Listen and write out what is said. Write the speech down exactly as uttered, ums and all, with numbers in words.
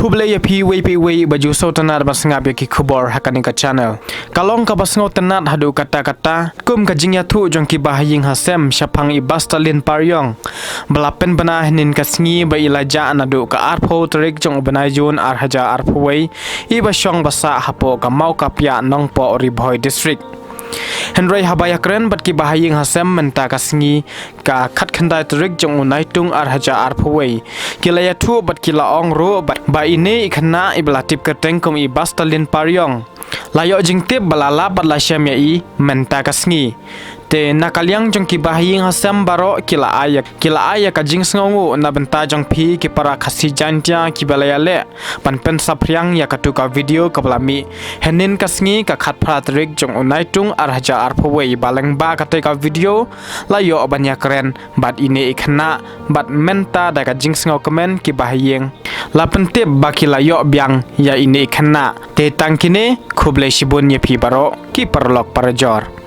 Khublei ïa phi wei pa wei ba ju sngewtynnad ban sngap ïa ki khubor ha kane ka channel. Ka long kaba sngewtynnad haduh katta katta kum ka jingïathuh jong ki bahaïing hasem shaphang i Bah Stalin Pariong, ba la pynbna hynnin ka sngi ba i la jah naduh ka arphew tarik jong u bnai Jun ar hajar arphew wei, i ba shong ba sah hapoh ka Mawkapiah Nongpoh, Ri Bhoi District. Hynrei haba ïakren bad ki bahaïing hasem mynta ka sngi, ka khatkhyndai tarik jong u Naitung ar hajar arphew wei, ki la ïathuh bad ki la ong ruh bad ba ine i khynnah i ba la tip kyrteng kum i Bah Stalin Pariong la ïoh jingtip ba la lap bad la shem ïa i mynta ka sngi. Te na ka liang jong ki bahaïing hasem baroh ki la ai ïa, ki la ai ïa ka jingsngewnguh na bynta jong phi ki para Khasi Jaintia ki ba la ïaleh ban pynsaphriang ïa katu ka video kaba la mih hynnin ka sngi, ka khatphra tarik jong u Naitung ar hajar arphew wei, ba lyngba kata ka video la ïoh ban ïakren bad ine i khynnah, bad mynta da ka jingsngewkmen ki bahaïing la pyntip ba ki la ïoh biang ïa ine i khynnah. Te tang kine, khublei shibun ïa phi baroh ki paralok parajor.